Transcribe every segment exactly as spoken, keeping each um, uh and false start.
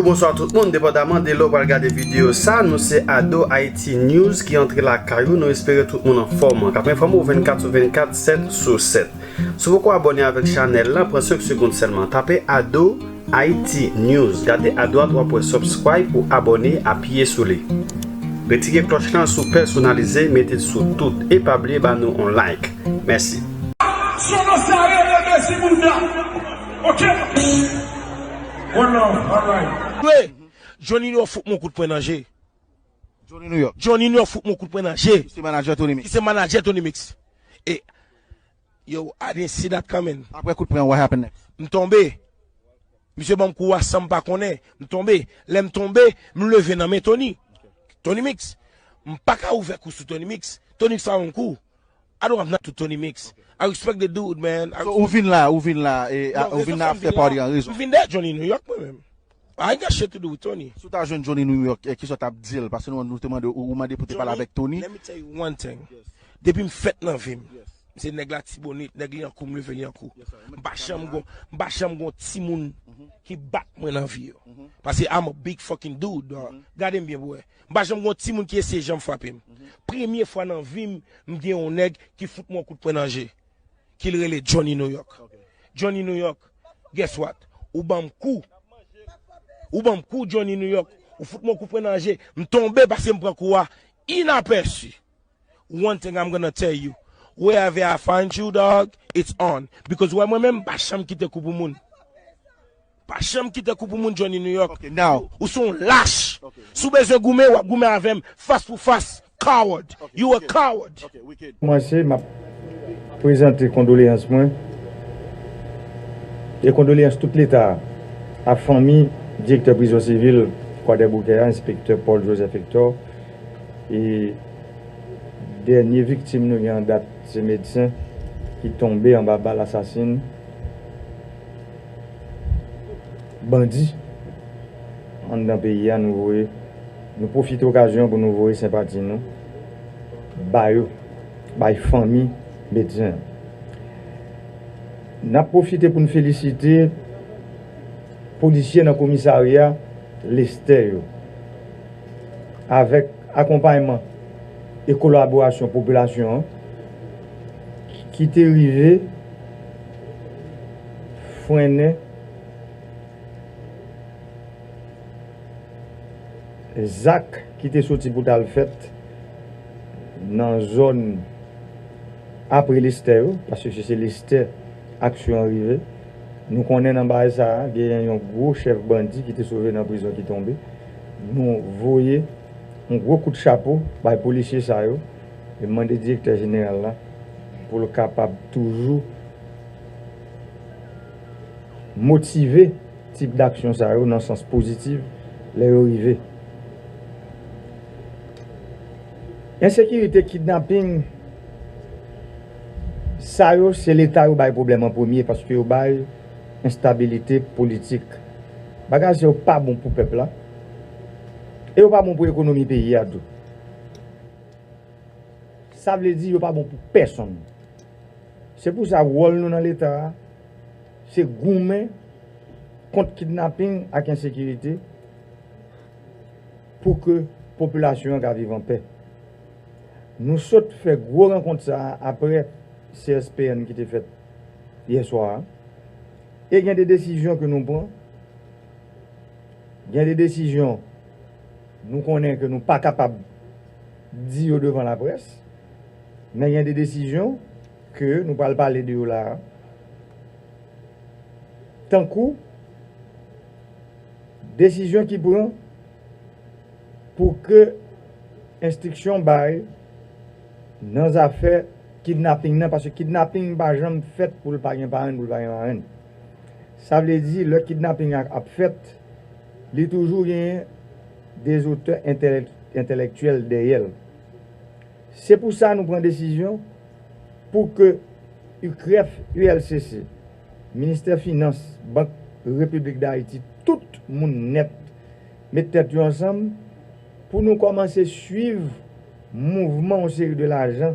Bonswa tout moun, depandaman de lè w pral gade videyo sa, nou se Ado Haiti News ki antre lakay ou, nou espere tout moun anfòm. K ap enfòme w vennkat sou vennkat, sèt sou sèt. Si w poko abòne avèk chanèl lan, pran senk segonn sèlman. Tape Ado Haiti News. Gade adwat w ap wè subscribe pou abòne, apiye sou li. Retire klòch lan sou pèsonalize, mete l sou tout e pa bliye ba nou on like. Mèsi. Solo sa rele Messi Bouda. Ok. One love, alright. Johnny New York fout mwen kout pwen nan je. Johnny New York. Johnny New York fout mwen kout pwen nan je. Ki se manager Tony Mix. Ki se manager Tony Mix. E, yo, I didn't see that coming. Apre kout pwen, what happened next? M tonbe. Misye ban m kou a san m pa konnen. M tonbe. Lè m tonbe, m leve nan men Tony. Tony Mix. M pa ka ouvè kou sou Tony Mix. Tony Mix pa ban m kou. I don't have nothing to Tony Mix. I respect the dude, man. I So, ou vin la, ou vin la, e, a- Non, ou vin la after party an rezon. M vin dèyè Johnny New York, mwen menm. I ain't got shit to do with Tony. Si w ta jwenn Johnny New York, e, kisa w t ap di l? Paske nou, nou te mande, ou, ou mande pou te pale avèk Tony. Let me tell you one thing. Depi m fèt nan vi m, m se nèg Latibonit, nèg Lyankou, m leve Lyankou. M pa janm gon, m pa janm gon timoun ki bat mwen nan vi yo. Paske I'm a big fucking dude, dog. Gade m byen pou wè. M pa janm gon timoun ki eseye janm frape m. Premye fwa nan vi m, m gen yon nèg ki fout mwen yon kout pwen nan je. Ki l rele Johnny New York. Johnny New York, guess what? Ou ban m kou. Ou ban m kou, Johnny New York. Ou fout mwen yon kout pwen nan je. M tonbe paske m pran kou a inapèsi. One thing I'm gonna tell you. Wherever I find you, dog, it's on. Because wè mwen menm, m pa janm kite kou pou moun. Pa janm kite kou pou moun, Johnny New York. Ok, now. Ou se yon lach. Ok. Si w bezwen goumen, w ap goumen avè m. Fas pou fas. Coward. Ok, you a coward. Ok, wicked. Kòmanse, m ap prezante kondoleyans mwen e kondoleyans tout Leta a fanmi direktè prizon sivil Kwadèboukè a, enspektè Paul Joseph Hector. E dènye viktim nou gen an dat, se medsen ki tonbe anba bal asasin bandi anndan peyi a. Nou voye, nou pwofite okazyon pou nou voye senpati nou ba yo, bay fanmi medsen an. N ap pwofite pou n felisite polisye nan komisarya Lestè yo, avèk akonpayman e kolaborasyon popilasyon an, ki te rive frennen zak ki te soti pou t al fèt nan zòn apre Lestè yo, paske se, se Lestè aksyon an rive. Nou konnen nan bagay sa a, gen yon gwo chèf bandi ki te sove nan prizon ki tonbe. Nou voye yon gwo kout chapo bay polisye sa yo e mande direktè jeneral la pou l kapab toujou motive tip daksyon sa yo nan sans pozitif lè yo rive. Ensekirite, kidnaping, sa yo, se Leta yo bay pwoblèm an premye, paske yo bay enstabilite politik. Bagay sa yo pa bon pou pèp la, e yo pa bon pou ekonomi peyi a tou. Sa vle di yo pa bon pou pèsonn. Se pou sa, wòl nou nan Leta a, se goumen kont kidnaping ak ensekirite pou ke popilasyon an ka viv anpè. Nou sot fè gwo rankont sa a apre C S P N ki te fèt yè swa a. E gen de desizyon ke nou pran. Gen de desizyon nou konnen ke nou pa kapab di yo devan laprès. Men gen de desizyon ke nou pral pale de yo la a. Tankou desizyon ki pran pou ke enstriksyon bay nan zafè kidnaping nan, paske kidnaping pa janm fèt pou l pa gen parenn, pou l pa gen marenn. Sa vle di, lè kidnaping ap fèt, li toujou genyen dezotè entèlèk-, entèlèktyèl dèyè l. Se pou sa nou pran desizyon pou ke U C R E F, U L C C, Ministè Finans, Bank Repiblik Dayiti, tout moun nèt met tèt yo ansanm pou nou kòmanse swiv mouvman yon seri de lajan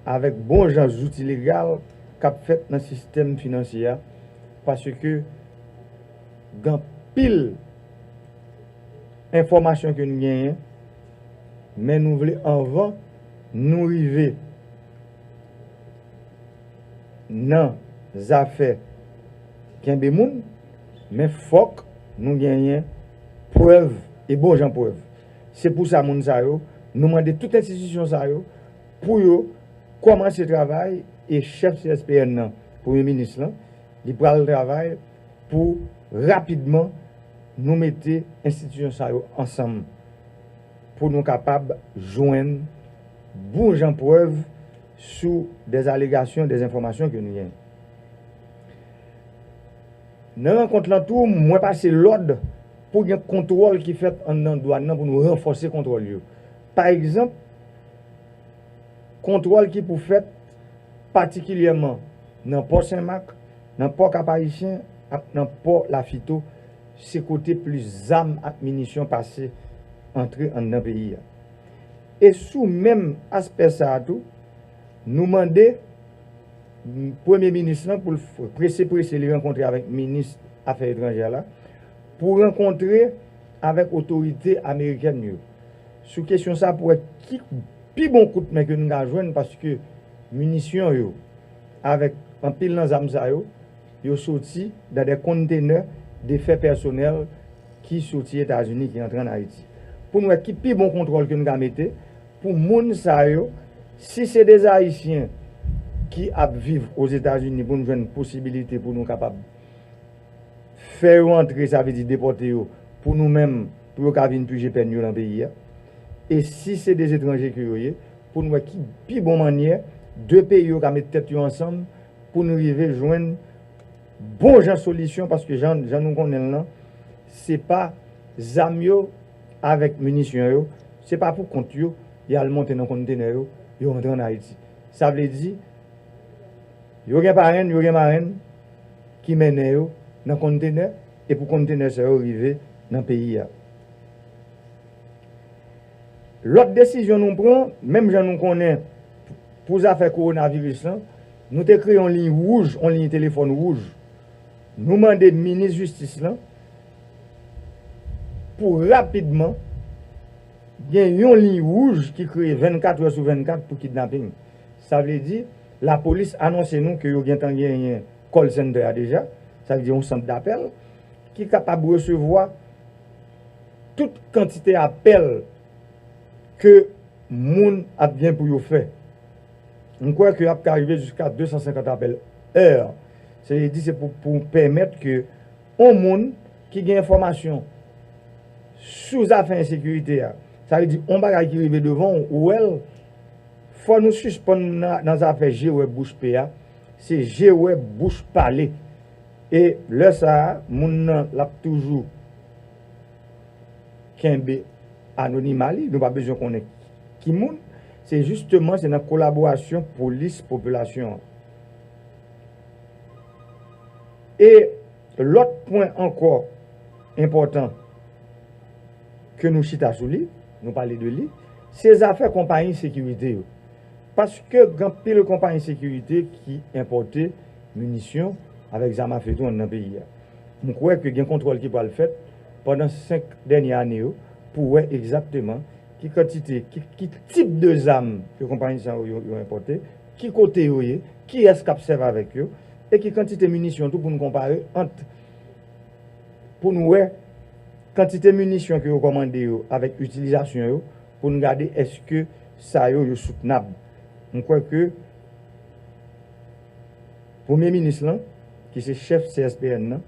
avèk bon jan zouti legal k ap fèt nan sistèm finansye a, paske gen anpil enfòmasyon ke n genyen, men nou vle anvan nou rive nan zafè kenbe moun, men fòk nou genyen prèv e bon jan prèv. Se pou sa moun sa yo, nou mande tout enstitisyon sa yo pou yo kòmanse travay e chèf C S P N nan, premye minis lan, li pral travay pou rapidman nou mete enstitisyon sa yo ansanm pou nou kapab jwenn bon jan prèv sou dè alegasyon, dè enfòmasyon ke nou genyen. Nan rankont lan tou, mwen pase lòd pou gen kontwòl ki fèt anndan dwàn nan pou nou ranfòse kontwòl yo. Pa egzanp, kontwòl ki pou fèt patikilyèman nan pò Senmak, nan pò Kap Ayisyen ak nan pò Lafito, se kote plis zam ak minisyon pase antre anndan peyi a. E sou menm aspè sa a tou, nou mande premye minis lan pou l prese prese li rankontre avèk minis afè etranjè la, pou rankontre avèk otorite amerikèn yo sou kesyon sa pou wè ki pi bon kout men ke nou ka jwenn, paske minisyon yo avèk anpil nan zam sa yo, yo soti nan de kontenè de fè pèsonèl ki soti Etazini, ki antre ann Ayiti. Pou n wè ki pi bon kontwòl ke n ka mete pou moun sa yo, si se de Ayisyen ki ap viv Ozetazini, pou n jwenn posibilite pou nou kapab fè yo antre, sa vle di depòte yo, pou nou menm, pou yo ka vin pije pèn yo nan peyi a. E si se de etranje ke yo ye, pou n wè ki pi bon mannyè de peyi yo ka met tèt yo ansanm pou n rive jwenn bon jan solisyon, paske jan, jan nou konnen l lan, se pa zam yo avèk minisyon yo, se pa pou kont yo, y al monte nan kontenè yo, yo antre ann Ayiti. Sa vle di, yo gen parenn, yo gen marenn ki mennen yo nan kontenè, e pou kontenè sa yo rive nan peyi a. Lòt desizyon nou pran, menm jan nou konnen pou zafè kowonaviris lan, nou te kreye yon liy wouj, yon liy telefòn wouj. Nou mande minis jistis lan pou rapidman gen yon liy wouj ki kreye vennkat è sou vennkat pou kidnaping. Sa vle di, lapolis anonse nou ke yo gentan genyen call center a deja, sa vle di yon sant dapèl ki kapab resevwa tout kantite apèl ke moun ap gen pou yo fè. M kwè ke ap ka rive jiska de san senkant apèl è. Se vle di se pou, pou pèmèt ke yon moun ki gen enfòmasyon sou zafè ensekirite a, sa vle di yon bagay ki rive devan w, ou wè l, fò nou sispann nan, nan zafè je wè bouch pe a, se je wè bouch pale. E lè sa a, moun nan l ap toujou kenbe anonima li, nou pa bezwen konnen ki moun. Se jisteman, se nan kolaborasyon polis popilasyon an. E lòt pwen ankò enpòtan ke nou chita sou li, nou pale de li, se zafè konpayi sekirite yo. Paske gen anpil konpayi sekirite ki enpòte minisyon avèk zam afe tou anndan peyi a. M kwè ke gen kontwòl ki pral fèt pandan senk dènye ane yo pou wè egzakteman ki kantite, ki, ki tip de zam ke konpayi sa yo, yo, yo enpòte, ki kote yo ye, kiyès k ap sèvi avèk yo, e ki kantite minisyon tou pou n konpare ant, pou n wè kantite minisyon ke yo kòmande yo avèk itilizasyon yo, pou n gade èske sa yo, yo soutnab. M kwè ke premye minis lan, ki se chèf C S P N nan,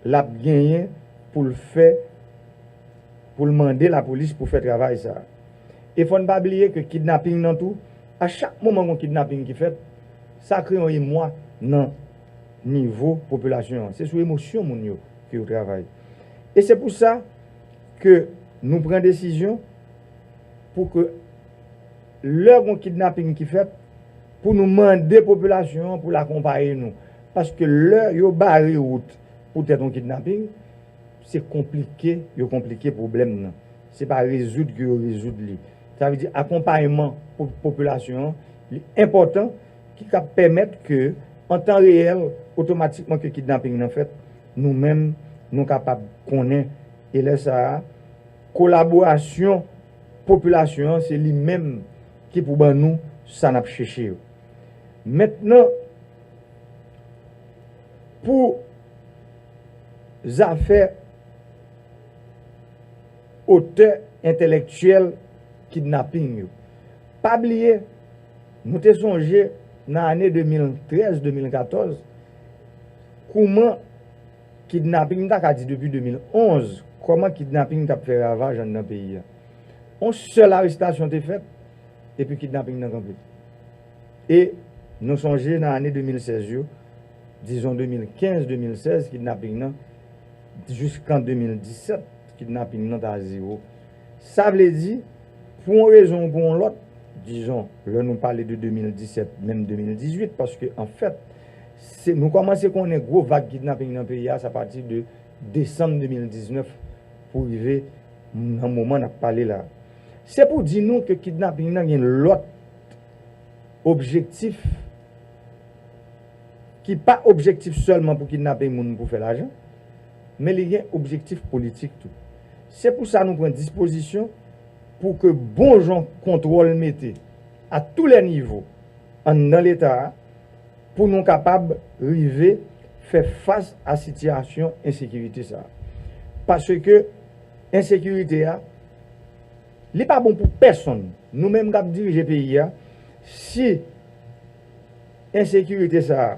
l ap genyen pou l fè, pou l mande lapolis pou fè travay sa a. E fò n pa bliye ke kidnaping nan tou, a chak moman gon kidnaping ki fèt, sa kreye yon emwa nan nivo popilasyon an. Se sou emosyon moun yo ke yo travay. E se pou sa ke nou pran desizyon pou ke lè gon kidnaping ki fèt, pou nou mande popilasyon an pou l akonpaye nou. Paske lè yo bare wout poutèt yon kidnaping, se konplike yo konplike pwoblèm nan. Se pa rezoud ke yo rezoud li. Sa vle di akonpayman pou popilasyon an, li enpòtan, ki ka pèmèt ke, an tan reyèl, otomatikman ke kidnaping nan fèt, nou menm, nou kapab konnen, e lè sa a, kolaborasyon popilasyon an, se li menm ki pou ban nou sa n ap chèche yo. Mentnan, pou zafè otè entèlektyèl kidnaping yo. Pa bliye, nou te sonje nan ane de mil trèz, de mil katòz, kouman kidnaping, m ta ka di depi de mil onz, kòman kidnaping t ap fè ravaj anndan peyi a. On sèl arestasyon te fèt, epi kidnaping nan kanpe. E nou sonje nan ane de mil sèz yo, dizon de mil kenz, de mil sèz, kidnaping nan, jiskan de mil disèt, kidnaping nan ta zewo. Sa vle di, pou yon rezon ou pou yon lòt, dizon, lè nou pale de de mil disèt, menm de mil dizuit, paske anfèt, se, nou kòmanse konnen gwo vag kidnaping nan peyi a, se apati de desanm de mil diznèf pou rive nan moman n ap pale la. Se pou di nou ke kidnaping nan gen lòt objektif ki pa objektif sèlman pou kidnape moun pou fè lajan, men li gen objektif politik tou. Se pou sa nou pran dispozisyon pou ke bon jan kontwòl mete à tous les niveaux anndan Leta a, pou nou kapab rive fè fas a sitiyasyon ensekirite sa a. Paske ensekirite a, li pa bon pou pèsonn. Nou menm k ap dirije peyi a, si ensekirite sa a,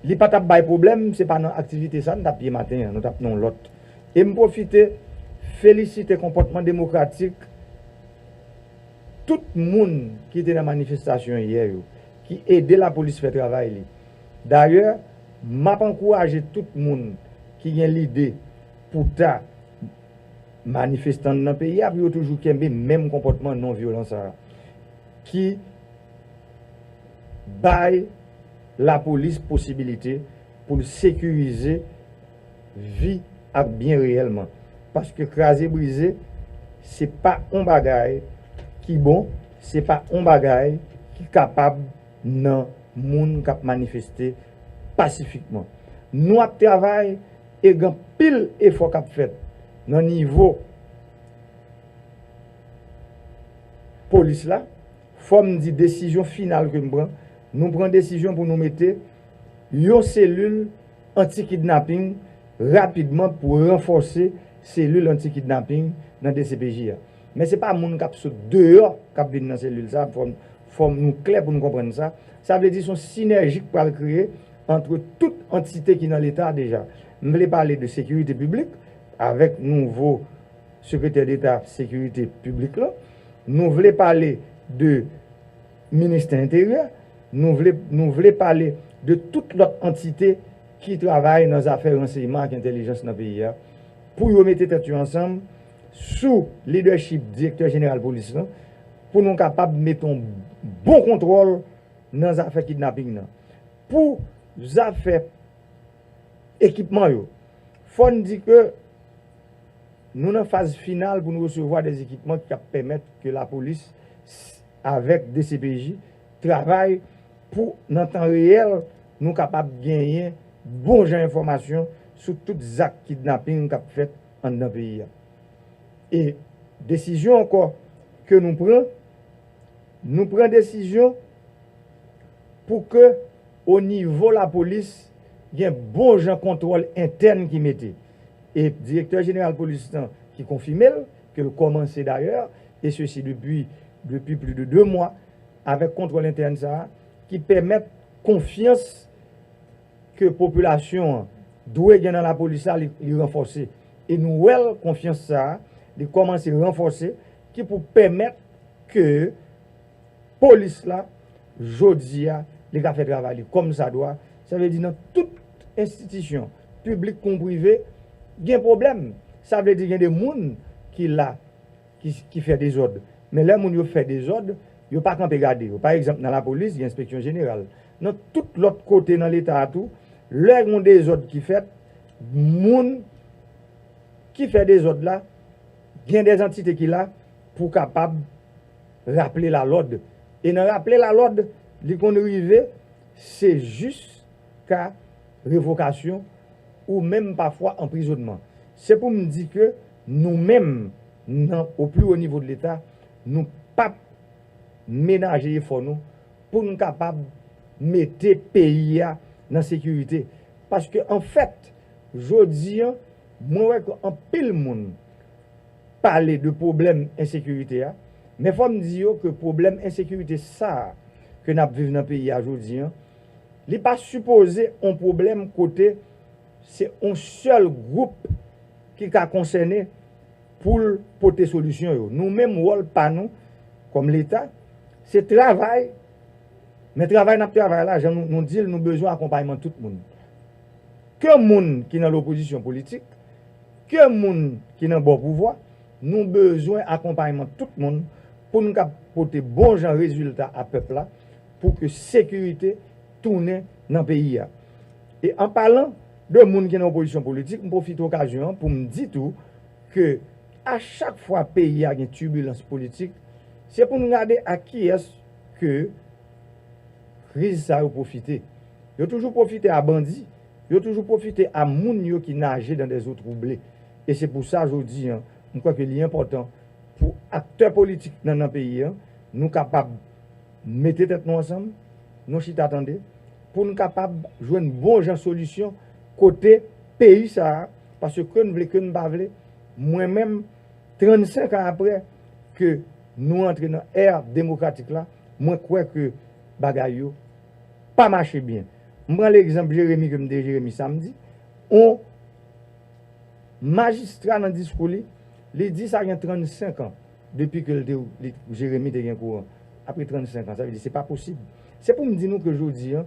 li pa t ap bay pwoblèm, se pa nan aktivite sa a nou t ap ye maten an, nou t ap nan yon lòt. E m pwofite felisite konpòtman demokratik tout moun ki te nan manifestasyon yè yo, ki ede lapolis fè travay li. Dayè, m ap ankouraje tout moun ki gen lide pou ta manifestan nan peyi a, pou yo toujou kenbe menm konpòtman non vyolan sa a, ki bay lapolis posibilite pou l sekirize vi ak byen reyèlman. Paske kraze brize, se pa yon bagay ki bon, se pa yon bagay ki kapab nan moun k ap manifeste pasifikman. Nou ap travay e gen anpil efò k ap fèt nan nivo polis la. Fò m di desizyon final ke m pran, nou pran desizyon pou nou mete yon selil anti-kidnaping rapidman pou ranfòse selil anti-kidnaping nan D C P J a. Men se pa moun k ap sot deyò k ap vin nan selil sa, fò, fò nou klè pou nou konprann sa. Sa vle di se yon sinèji k pral kreye ant tout antite ki nan Leta a deja. M vle pale de sekirite piblik, avèk nouvo sekretè deta sekirite piblik la. Nou vle pale de ministè enteryè, nou vle, nou vle pale de tout lòt antite ki travay nan zafè ransèyman ak entèlijans nan peyi a, pou yo mete tèt yo ansanm sou lidèchip direktè jeneral polis lan, pou nou kapab mete yon bon kontwòl nan zafè kidnaping nan. Pou zafè ekipman yo, fò n di ke nou nan faz final pou nou resevwa de ekipman ki ap pèmèt ke lapolis s-, avèk D C P J travay pou, nan tan reyèl, nou kapab genyen bon jan enfòmasyon sou tout zak kidnaping k ap fèt anndan peyi a. E desizyon ankò ke nou pran, nou pran desizyon pou ke o nivo lapolis gen bon jan kontwòl entèn ki mete. E direktè jeneral polis lan ki konfime l, ke l kòmanse dayè, e sesi depi, depi plis de de mwa, avèk kontwòl entèn sa a, ki pèmèt konfyans ke popilasyon an dwe gen nan lapolis la, li, li ranfòse. E nou wè l, konfyans sa a, li kòmanse ranfòse, ki pou pèmèt ke polis la, jodi a, li ka fè travay li kòmsadwa. Sa vle di nan tout enstitisyon, piblik kon prive, gen pwoblèm. Sa vle di gen de moun ki la, ki, ki fè dezòd. Men lè moun yo fè dezòd, yo pa kanpe gade yo. Pa egzanp, nan lapolis, gen enspeksyon jeneral. Nan tout lòt kote nan Leta a tou, lè gen yon dezòd ki fèt, moun ki fè dezòd la, gen de antite ki la pou kapab raple lalòd. E nan raple lalòd, li konn rive, se jiska revokasyon ou menm pafwa anprizònman. Se pou m di ke nou menm, nan, au plus haut niveau de Leta, nou p ap menaje efò nou pou n kapab mete peyi a nan sekirite. Paske, anfèt, jodi a, mwen wè ke anpil moun pale de pwoblèm ensekirite a, men fò m di yo ke pwoblèm ensekirite sa a ke n ap viv nan peyi a jodi a, li pa sipoze yon pwoblèm kote se yon sèl gwoup ki ka konsène pou l pote solisyon yo. Nou menm, wòl pa nou, kòm Leta, se travay, men travay n ap travay la, jan nou, nou di l, nou bezwen akonpayman tout moun. Ke moun ki nan lopozisyon politik, ke moun ki nan bò pouvwa, nou bezwen akonpayman tout moun pou n ka pote bon jan rezilta a pèp la, pou ke sekirite tounen nan peyi a. E an palan de moun ki nan opozisyon politik, m pwofite okazyon an pou m di tou ke a chak fwa peyi a gen tibilans politik, se pou n gade ak kiyès ke kriz sa yo pwofite. Yo toujou pwofite a bandi, yo toujou pwofite a moun yo ki naje dans des eaux troublées. E se pou sa, jodi a, m kwè ke li enpòtan pou aktè politik nan, nan peyi a, nou kapab mete tèt nou ansanm, nou chita tande, pou n kapab jwenn bon jan solisyon kote peyi sa a, paske ke n vle, ke n pa vle, mwen menm, trannsenk an apre ke nou antre nan è demokratik la, mwen kwè ke bagay yo pa mache byen. M pran legzanp Jeremi ke m te Jeremi samdi, on majistra nan diskou li, li di sa gen trannsenk an depi ke l te, li, Jeremi te gen kouran. Apre trannsenk an, sa vle di se pa posib. Se pou m di nou ke jodi a,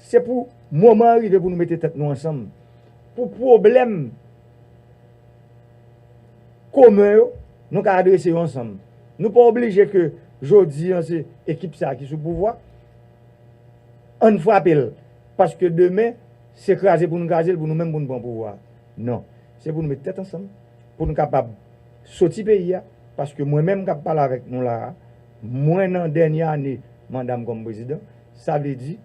se pou moman an rive pou nou mete tèt nou ansanm. Pou pwoblèm komen yo, nou ka adrese yo ansanm. Nou pa oblije ke jodi a se ekip sa a ki sou pouvwa, ann frape l. Paske demen, se kraze pou nou kraze l, pou nou menm pou nou pran pouvwa a. Non. Se pou nou met tèt ansanm, pou nou kapab soti peyi a, paske mwen menm k ap pale avèk nou la a, mwen nan dènye ane manda m kòm prezidan, sa vle di,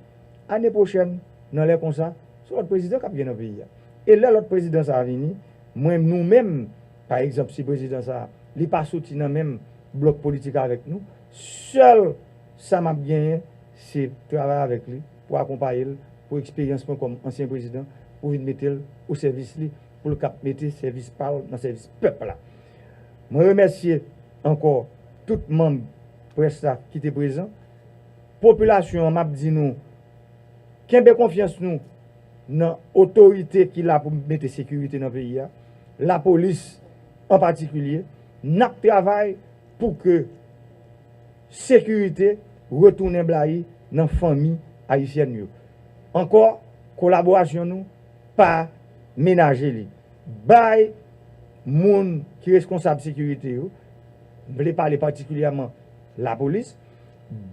ane pwochèn, nan lè konsa, se lòt prezidan k ap gen nan peyi a. E lè lòt prezidan sa a vini, mwen, nou menm, pa egzanp, si prezidan sa a, li pa soti nan menm blòk politik avèk nou, sèl sa m ap genyen, se travay avèk li, pou akonpaye l, pou eksperyans mwen kòm ansyen prezidan, pou vin mete l o sèvis li, pou l kab mete sèvis pa l nan sèvis pèp la. Mwen remèsye ankò tout manm près la ki te prezan. Popilasyon an, m ap di nou, kenbe konfyans nou nan otorite ki la pou mete sekirite nan peyi a, lapolis an patikilye. N ap travay pou ke sekirite retounen blayi nan fanmi ayisyèn yo. Ankò, kolaborasyon nou, pa menaje li. Bay moun ki reskonsab sekirite yo, m vle pale patikilyèman lapolis,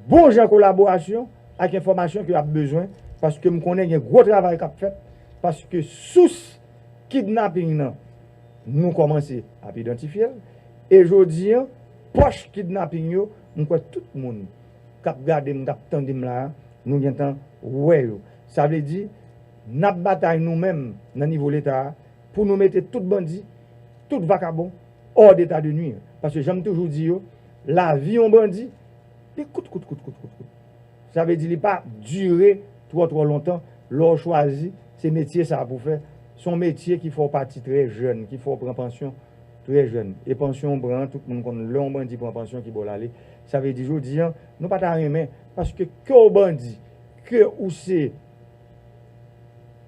bon jan kolaborasyon ak enfòmasyon ke y ap bezwen, paske m konnen gen gwo travay k ap fèt, paske sous kidnaping nan, nou kòmanse ap idantifye l, e jodi a, pòch kidnaping yo, m kwè tout moun k ap gade m, k ap tande m la a, nou gentan wè yo. Sa vle di, n ap batay nou menm nan nivo Leta a, pou nou mete tout bandi, tout vakabon, hors d'état de nuire. Paske jan m toujou di yo, lavi yon bandi, li kout, kout, kout, kout, kout, kout. Sa vle di li pa dire twò, twò lontan lè w chwazi se metye sa a pou fè. Se yon metye ki fè w pati trè jèn, ki fè w pran pansyon trè jèn. E pansyon w pran an, tout moun konn lè yon bandi pran pansyon ki bò l ale. Sa vle di jodi a, nou pa ta renmen, paske ke w bandi, ke ou se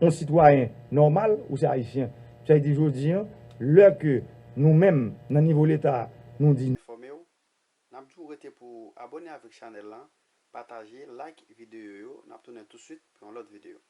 yon sitwayen nòmal, ou se ayisyen. Sa vle di jodi a, lè ke nou menm, nan nivo Leta, nou di. Enfòme w, n ap di w rete pou w abòne avèk chanèl la, pataje, like videyo yo, n ap tounen tousuit pou yon lòt videyo.